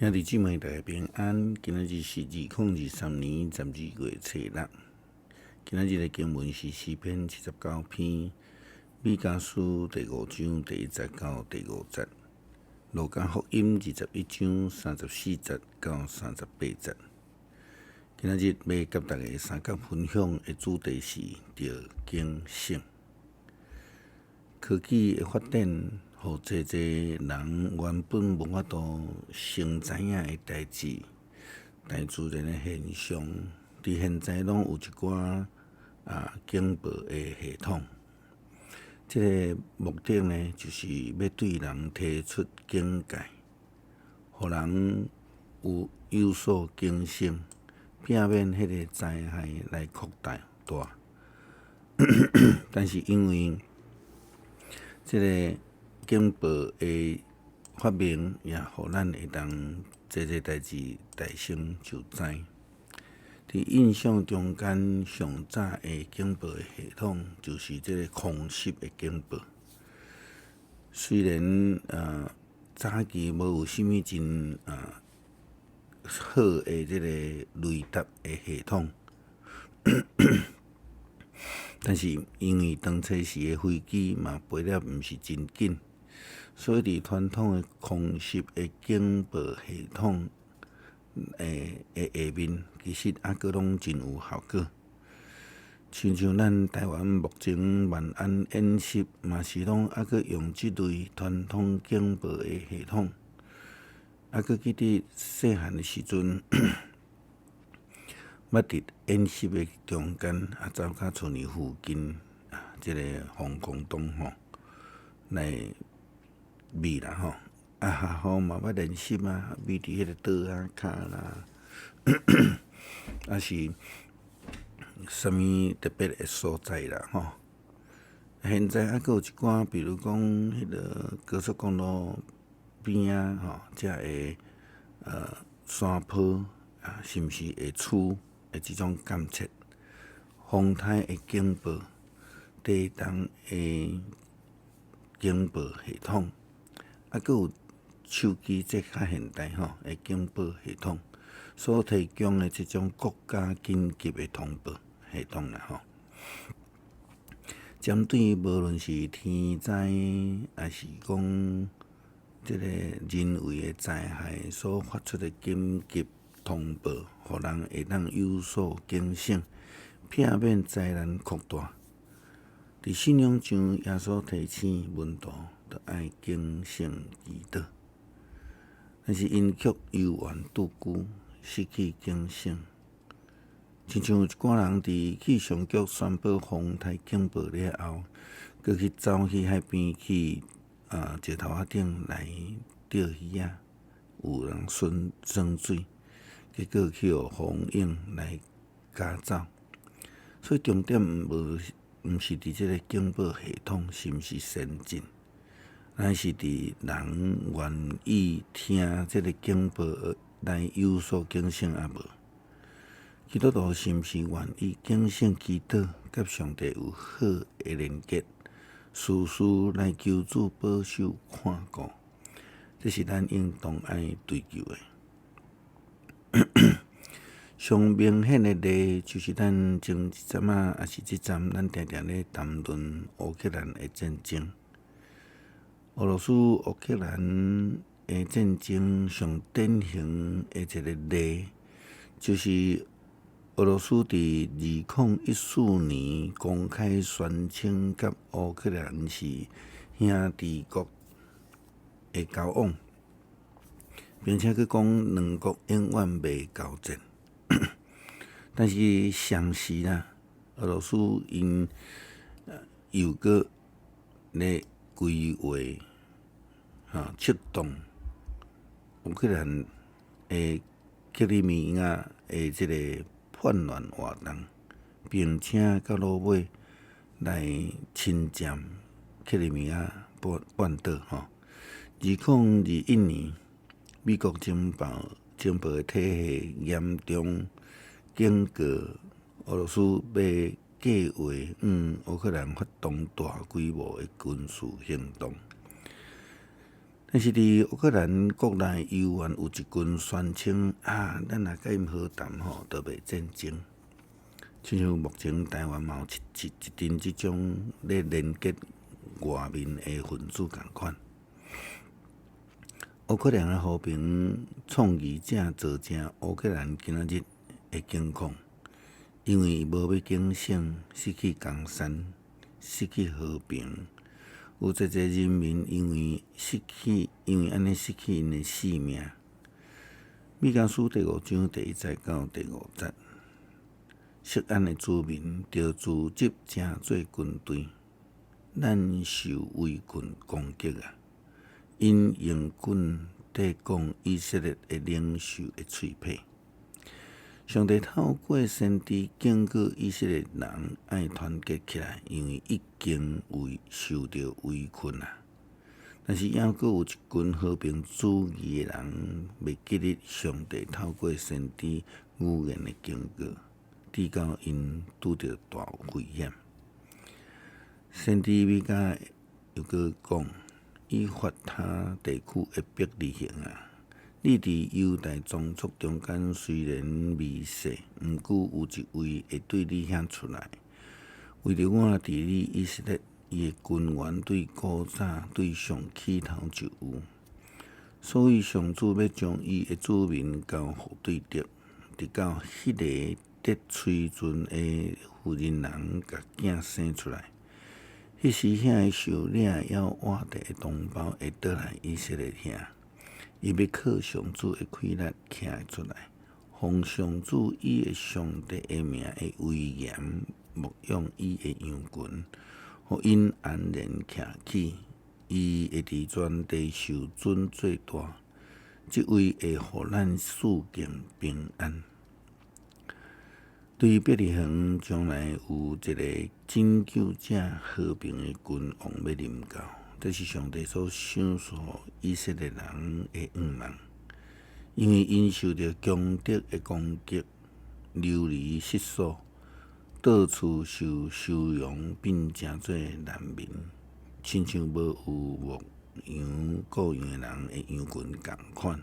兄弟姊妹大家平安，今仔日是2023年12月初六。今仔日的經文是詩篇79篇，彌迦書第五章第一節到第五節，路加福音21章34節到38節。今仔日欲佮大家相共分享的主題是著警醒。科技的發展，予濟濟人原本無法度先知影的代誌，大自然的現象，佇現在攏有一寡警報的系統。這个目的呢，就是欲對人提出警戒，予人有所警醒，避免彼个災害來擴大大。但是因為這个警報的發明，也予咱會當濟濟代誌代先就知。佇印象中間上早的警報的系統，就是這个空襲的警報。雖然早期無有啥物真好的這个雷達的系統，但是因為當初時的飛機嘛飛了毋是真緊，所以佇傳統的空襲的警報系統的下面，其實猶閣攏真有效果。親像咱台灣目前萬安演習，嘛是攏猶閣用這類傳統警報的系統。猶閣記得細漢的時陣，捌佇演習的中間，走到厝裡附近這个防空洞吼來避啦吼。學校嘛捌練習啊，避佇彼个桌仔跤啦，抑是啥物特別的所在啦吼。現在猶閣有一寡，比如講彼个高速公路邊仔吼，遮个山坡啊，是毋是會挼的這種監測，風颱的警報，地動的警報系統，閣有手機這較現代吼的警報系統，所提供的這種國家緊急的通報系統啦吼。針對無論是天災，抑是講這个人為的災害所發出的緊急通報，予人會當有所警醒，避免災難擴大。佇信仰上，耶穌提醒門徒，著愛警醒祈禱。但是𪜶卻猶原倒龜，失去警醒。親像有一寡人佇氣象局宣布風颱警報了後，閣去走去海邊去石頭仔頂來釣魚仔，有人損耍水，結果去予風湧來咬走。所以重點毋是佇這个警報系統是毋是先進，乃是佇人願意聽這个警報來有所警醒抑無？基督徒是毋是願意警醒祈禱，佮上帝有好的連結，時時來求主保守看顧，這是咱應當愛追求的。上明顯的例，就是咱前一陣仔，抑是這陣，咱定定咧談論烏克蘭的戰爭。俄羅斯烏克蘭的戰爭上典型的一个例，就是俄羅斯佇2014年公開宣稱佮烏克蘭是兄弟國的交往，並且閣講兩國永遠袂交戰。但是同時啦，俄羅斯𪜶又閣咧規劃策動烏克蘭的克里米亞的這个叛亂活動，並且到落尾來侵佔克里米亞半島吼。2021年，美國情報的體系嚴重警告俄羅斯欲計劃向烏克蘭發動大規模的軍事行動。但是佇烏克蘭國內猶原有一群宣稱啊，咱若佮𪜶和談吼，就袂戰爭。親像目前台灣嘛有一陣這種咧連結外面的分子仝款。烏克蘭的和平倡議者造成烏克蘭今仔日的境況，因為伊無欲警醒，失去江山，失去和平，有濟濟人民因為按呢失去𪜶的性命。彌迦書第五章第一節到第五節，錫安的子民著組織成做軍隊，咱受圍困攻擊啊！𪜶用棍抵擋以色列的領袖的喙䫌。上帝透過先知警告以色列人愛團結起來，因為已經受著圍困啊。但是猶閣有一群和平主義的人，袂記得上帝透過先知預言的警告，直到𪜶拄著大危險。先知彌迦又閣講：以法他地區的伯利恆啊，你佇猶大宗族中間雖然微細，毋過有一位會對你遐出來，為著我治理以色列，伊的根源對古早對上起頭就有。所以上主欲將伊的子民交予對敵，直到彼个得催陣的婦人人共囝生出來。彼時，遐个受掠猶活著的同胞會倒來以色列遐，伊欲靠上主的氣力徛出來，奉上主伊的上帝的名的威嚴，牧養伊的羊群，予𪜶安然徛起。伊會佇全地受尊做大，這位會予咱四境平安。對伯利恆將來有一个拯救者和平的君王欲臨到，這是上帝所賞賜予以色列人的願望。因為𪜶受著強敵的攻擊，流離失所，到處受收容，變成做難民，親像無有牧羊顧羊的人的羊群仝款。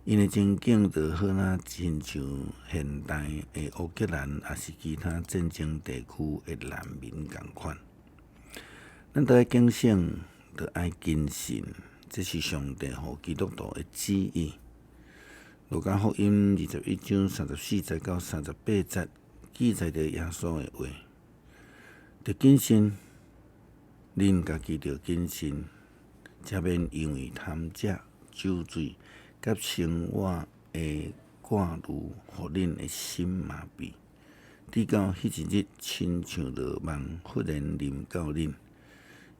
𪜶的情景就好若親像現代的烏克蘭，抑是其他戰爭地區的難民仝款。咱著愛警醒，著愛謹慎，這是上帝予基督徒的旨意。路加福音21章34節到38節記載著耶穌的話：著謹慎，恁家己著謹慎，才免因為貪食、酒醉佮生活的掛慮，予恁的心麻痹，直到彼一日，親像羅網忽然臨到恁，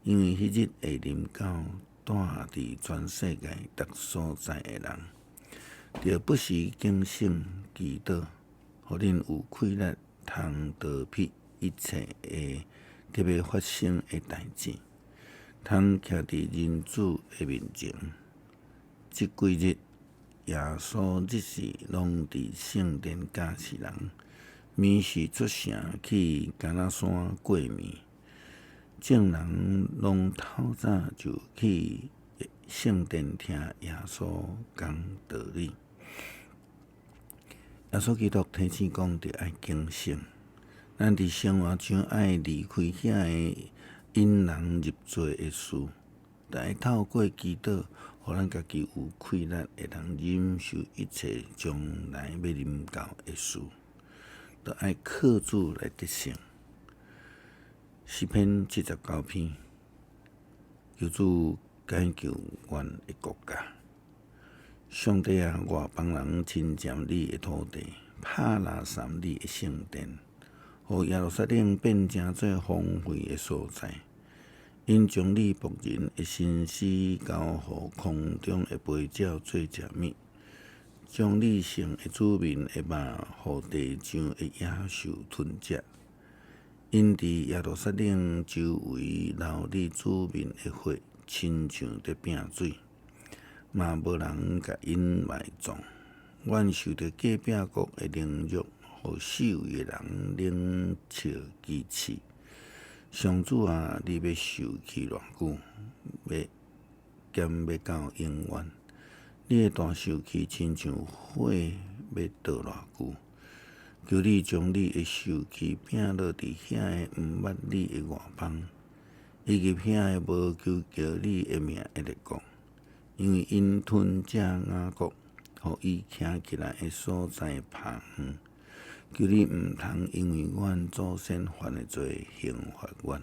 因為彼日會臨到住佇全世界逐所在的人。著不時警醒祈禱，予恁有氣力通逃避一切會特欲發生的代誌，通徛佇人子的面前。這幾日，耶穌日時攏佇聖殿教示人，暝時出城去橄欖山過暝。眾人攏透早就去聖殿聽耶穌講道理。耶穌基督提醒講，著愛警醒，咱佇生活中愛離開遐个引人入罪的事，著愛透過祈禱，予咱家己有氣力，會當忍受一切將來欲臨到的事，著愛靠主來得勝。詩篇79篇，求主解救阮的國家。上帝啊，外邦人侵佔你的土地，拍爛散你的聖殿，予耶路撒冷變成做荒廢的所在。𪜶將你僕人的身屍交予空中的飛鳥做食物，將你聖的子民的肉，予地上的野獸吞食。𪜶佇耶路撒冷周圍流你子民的血，親像佇拚水，嘛無人共𪜶埋葬。阮受著隔壁國的凌辱，予四圍的人冷笑譏刺。上主啊，你欲受氣偌久？欲兼欲到永遠。你的大受氣親像火欲燒偌久？求你將你的受氣摒落佇遐个毋捌你的外邦，以及遐个無求叫你的名的列國，因為𪜶吞食雅各，予伊徛起來的所在旁。求你毋通因為阮祖先犯的罪刑罰阮，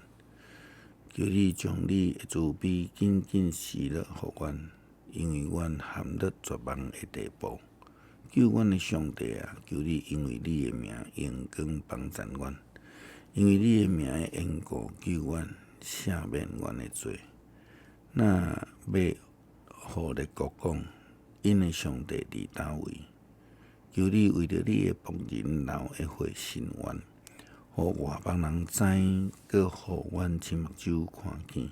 求你將你的慈悲緊緊施落予阮，因為阮陷入絕望的地步。救阮的上帝啊，求你因為你的名榮光幫贊阮，因為你的名的緣故，救阮，赦免阮的罪。若欲予列國講，𪜶的上帝佇佗位？求你為著你的僕人流的血伸冤，予外邦人知，閣予阮親目睭看見。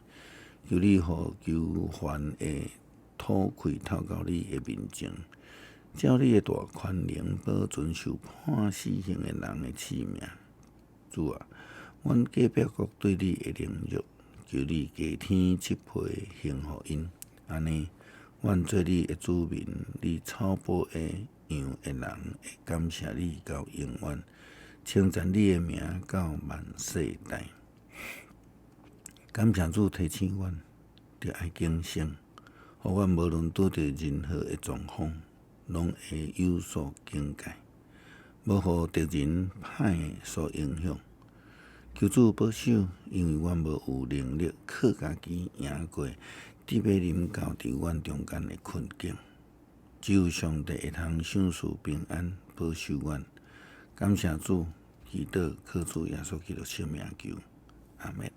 求你予囚犯的吐氣透到你的面前，照你的大寬容保存受判死刑的人的性命。主啊，阮隔壁國對你的凌辱，求你加添七倍還予𪜶。按呢，阮做你的子民，你草埔的羊的人，會感謝你到永遠，稱讚你的名到萬世代。感謝主提醒阮，著愛警醒，予阮無論拄著任何的狀況，攏會有所警戒，無予敵人歹所影響。求主保守，因為阮無有能力靠家己贏過得欲臨到佇阮中間的困境。只有上帝會通賞賜平安，保守阮。感謝主，祈禱靠主耶穌基督聖名求，阿們。